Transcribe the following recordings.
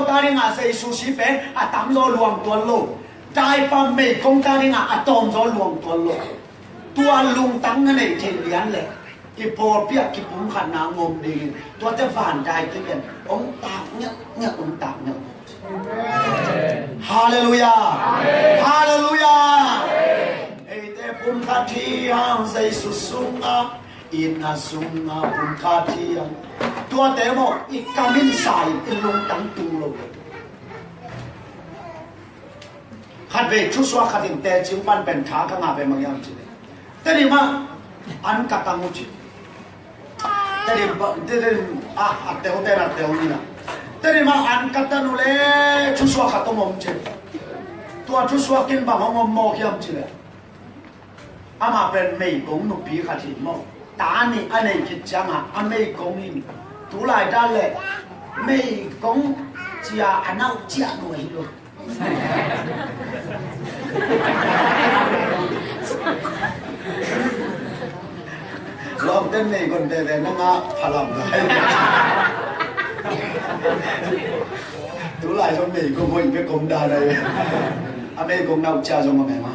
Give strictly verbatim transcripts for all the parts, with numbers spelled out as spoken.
ta dingah Jesu si pen a tamzaw luang tuan lo. Daipa meigong ta dingah a tawmzaw luang tuan lo. Tua lungtang na neih theih lian leh i pawlpi ah kipumkhatna ngom dingin tuate van dai kei pen hong tak ngialngial, hong tak ngialngial. Halleluiah. Halleluiah. Eite pumkhat hi hang, Jesu sungah, itna sungah pumkhat hi hang. Tuate maw i kam in sa in i lungtang tung lo. Khatvei thusuak khat in teci pan pen tha ka ngah ve mang hiam ci le, Tedim ah an ka tang uh ci. Tedim ba, Tedim ah a teu ten a teu ni na. Tedim ah an ka tang uh le thusuak khat hong om ci. Tua thusuak in bang hong om mawk hiam ci le, amah pen meigong nupi khat hi maw. Ta nih a nei khit ciangah a meigong in tu lai dan le meigong cia a nau cia nuai hi lo. Lawmten meigong veve nangah phalam lai. Tu lai zong meigong hoih bek om dan ai. A meigong nau cia zong om em a.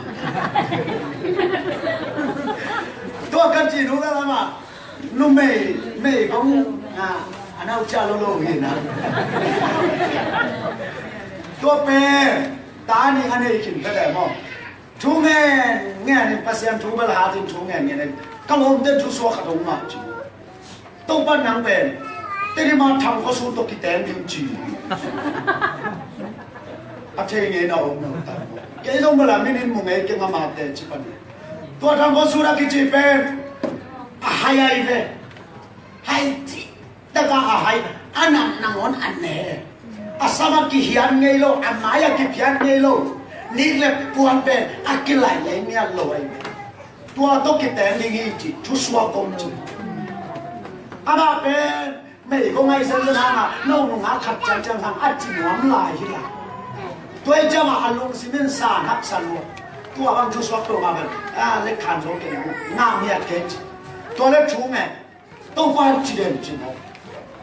Tua kan ci nu ka lamah numei meigong a, a nau cia lo lo hi na. Tua pen ta nih a nei khin ka dai maw. Thu ngen ngen in Pasian thu bel hat in thu ngen ngen in ka lawmte thusuak khat hong ngah ci. Topa nang pen Tedim ah Thang Khua Su tawh kiteng ding ci. A thei ngei na om na ta. Kei zong bel a min in mu ngei kei nga mate ci pan. Tua Thang Khua Su na kici pen a hai ai ve. Hai ci taka a hai, a nang nangawn a ne. A sam a kihian ngei lo, a mai a kiphian ngei lo. Nik le puan pen a kilaih lei mial lo ai. Tua tawh kiteng ding hi ci, thusuak om ci. Amah pen meigong ai zenzen hangah no nungak khat ciangciang hang a ci nuam lai hi la. Tua hi ciangah a lungsim in sa nak sa lua. Tua bang thusuak peuhmah pen a lek khan zo kei ngah miat kei ci. Tua le thu ngen Topa ci den ci maw.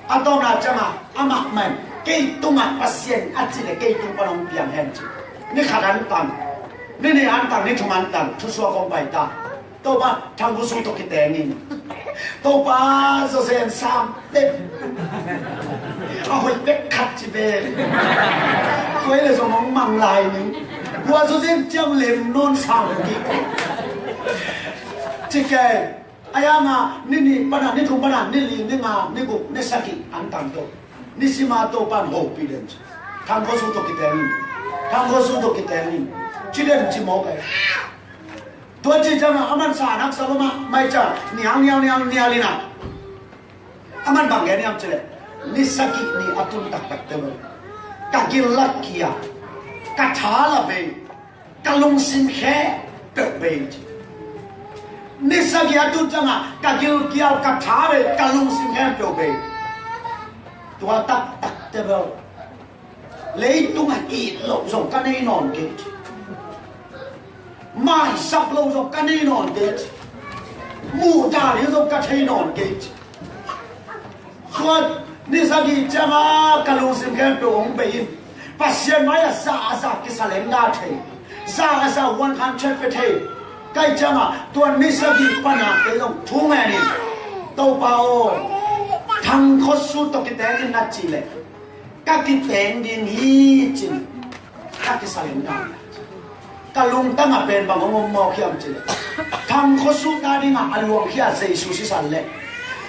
A tawpna ciangah amah man kei tungah Pasian a ci le kei tung pan hong piang hen ci. Ni khat an tang, ni nih an tang, ni thum an tang, thusuak hong pai ta. Topa Thang Khua Su tawh kiteng in. Topa zawzen sam tep. A hoih bek khat ci ve. Tua hi le zong hong mang lai ning. Hua zawzen ciang lem nawn sam kik. Ci kei. A yanga ni nih pana, ni thum pana, ni li, ni nga, ni guk, ni sagih an tang to. Ni sima to pan hopih den ci. Thang Khua Su to kiteng in. Thang Khua Su to kiteng in. Ci den ci mawk ai. Tua ci ciangah a mansa nak sa lomah mai ciang nial nial nial nial inah. A man bang gen hiam cileh, ni sagih ni a tun taktak te bel ka gil la kia, ka tha la bei, ka lungsim khempeuh bei ci. Ni sagih a tun ciangah ka gilkial, ka tha bei, ka lungsim khempeuh bei. Tua taktak te bel leitungah it loh zong ka nei nawn kei ci. Maisap loh zong ka nei nawn kei ci. Muhdah ding zong ka thei nawn kei ci. Tua ni sagih ciangah ka lungsim khempeuh hong bei in Pasian mai-ah za a za kisalenda thei, za a za huankhan chet pia thei. Kai ciangah tua ni sagih pana kei zong thu ngen in, Topa aw, Thang Khua Su tawh kiteng in na cih leh ka kiteng ding hi cin ka kisalenda. Ka lungtang a pen bang hong om mawk hiam cileh, Thang Khua Su ta dingah a luangkhia Jesu sisan leh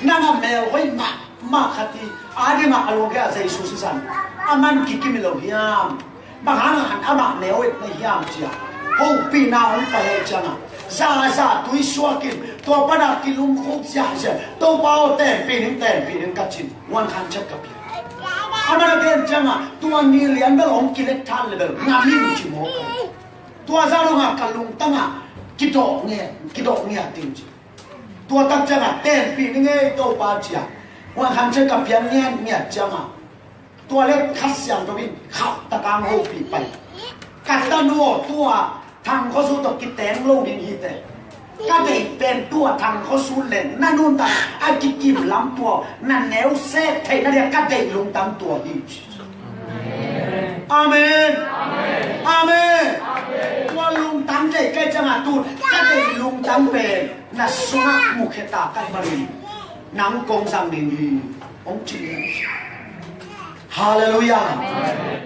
nang a mel hoih mahmah khat hi a dingah a luangkhia Jesu sisan a man kikim hi lo hiam? Bang hangah amah neu et na hiam cia hopihna hong pai ahih ciangah za a za tui suakin tua pana kilumkhuk ziahziah, Topa aw, tenpih ning, tenpih ning ka cin, huankhan chet ka pia. A man a gen ciangah tua ni lian bel hong kilek than le bel ngam ing ci mawk. Tua zah dongah ka lungtangah kidawh ngiat, kidawh ngiat ding ci. Tua tak ciangah tenpih ning ei Topa cia, huankhan chet ka pian ngiatngiat ciangah tua le Kha Siangtho in khauh takang hopih pai. Ka tanu aw, tua Thang Khua Su tawh kiteng lo ding hi teh. Ka deih pen tua Thang Khua Su leh na nuntak a kikim lam tua na neu sek theih na dia ka deih lungtang tua hi. Amen. Amen. Tua lungtang deih ka hih ciangah tu ka deih lungtang pen na sungah mukhia ta ka hih manin nang kong zang ning hi, hong ci. Halleluiah.